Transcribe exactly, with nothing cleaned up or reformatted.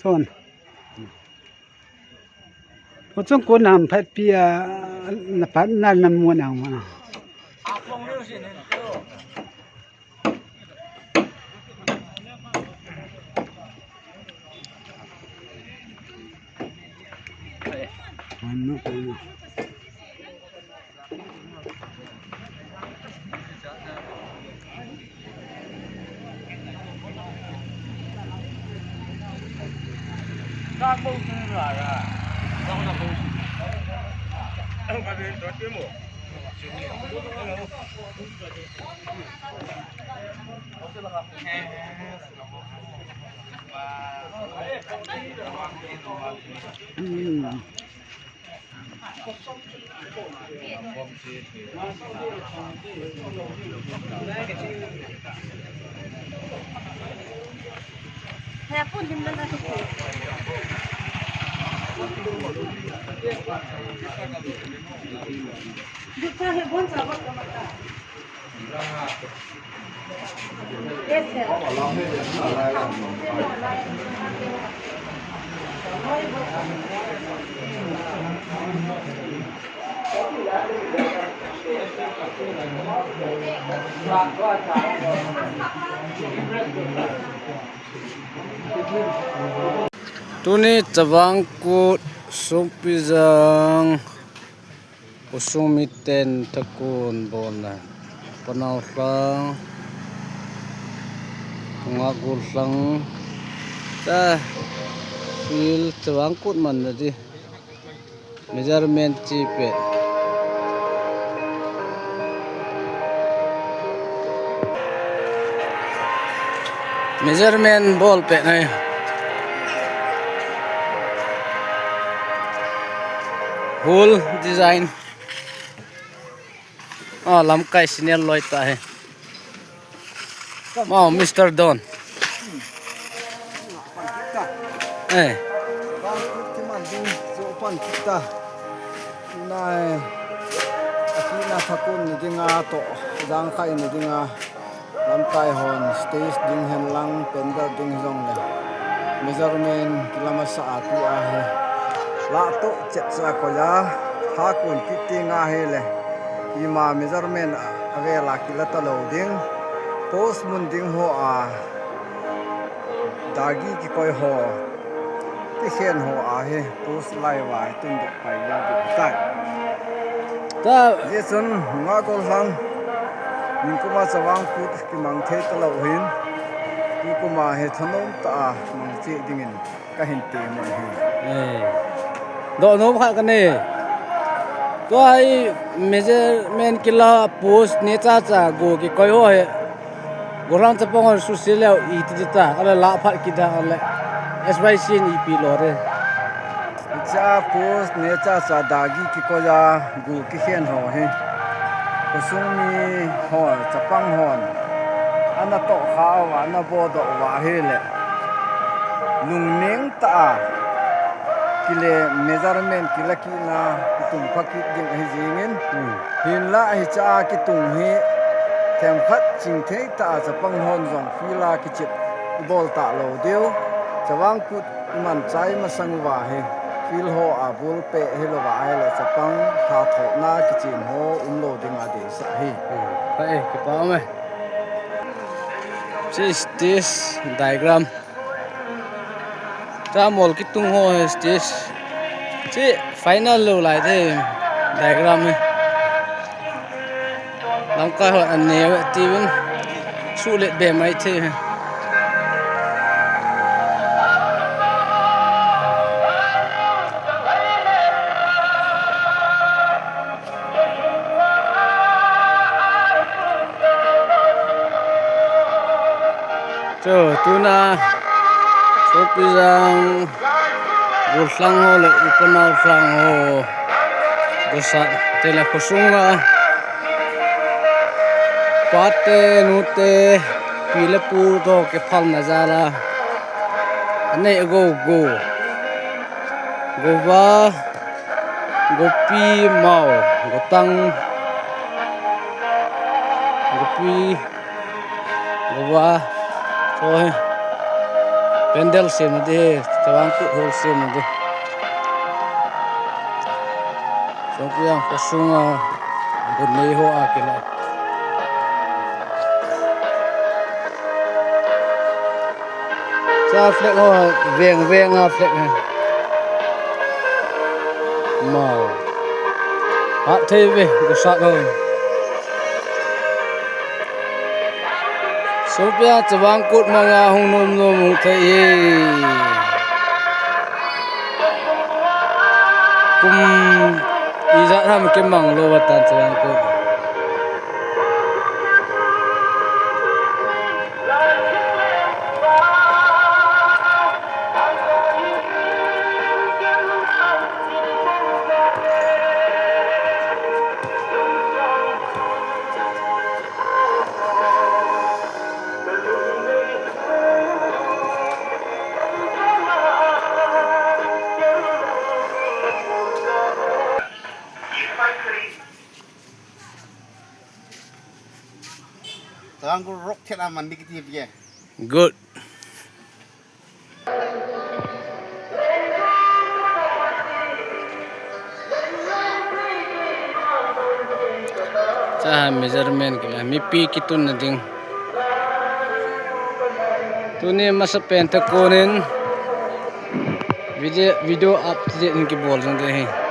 Chun. Mo chung kun ham phat pi a, na phat na na mo na ma. Tuni Chavang Kut Songpijang Khosung miten thakon bolna. Panao lhang, Ngagol lhang. Ta field Chavang Kut man na di. Measurement chi pet. Measurement bol pet nai. Hole design. Ah, lamkai senior loi ta he. Mau, Mister Don. Eh. Nai. Akina thakon ni dinga to, jangkhai ni dinga. Lamkai hon stage ding hen lang, pandal ding jong le. Measurement kila masa a tu a hi. La to chet sa ko ja, ha kun kiti nga hi le. Ima measurement a, a vela kila ta lo ding. Post mun ding ho a. Dagi kikoi ho. Kikhen ho a hi. Post lai va hi tun dok pai ya ding tai. Ta. Jason, Ngagol lhang. Nikum a Chavang Kut kimang thei ta lo hin. Nikum a hi thanom ta a mang che dingin ka hin ti mo hi. Eh. Doh nom khat ka nei. Tua hi measurement kila post neocha cha go kikoi ho hi. Gollhang chapang hon susi leo iti ta, ala la phat kida ala S Y C in ipi lo re. Cha post neocha cha dagi kikoi a go kikhen ho hi. Khosung mi ho chapang hon. Ana to kha uva, ana bo doh uva hi le. Lungning ta a. Kile measurement kila kina kitung pha kit ding ahi jingin. Hmm. Hinla hicha kitung hi themkhat ching thei ta a chapang hon jong field a kichep bol ta lo diu. Chavang Kut iman chai masang uva hi field ho a bul pe hi lo va hi le chapang tha thona kichin ho um lo ding a dei sa hi. Hmm. Hai, kipa me. Chi stage diagram. Chamol kitung ho hi stage. Chi final lo lai te diagram hi. Lamkai ho an neo ti vin. Sulet be mai thei. Chu, tuna, Sopijang, golhang ho le upa naolhang ho, gosah te le khosunga, pate, nute, pi le pu to kiphalna jal a, anei go go, gova, gopi mao, gotang, gopi, gova, so hi, pandal sem na di, Chavang Kut hol sem na di. Sopijang khosunga, gun nei ho a kila. Cha flag ho, veng veng a flag hi. Mao. Hat thei ve, gosah ho. Sopijang Chavang Kut manga hung nom nom hung thei hi. Kum ijat ham kimang lou va tan Chavang Kut. Tangku rock khet aman dikit hi pia. Good. Cha measurement kila, mipi kitunna ding. Tuni masapen te konin video, video update in kibol jong te hi.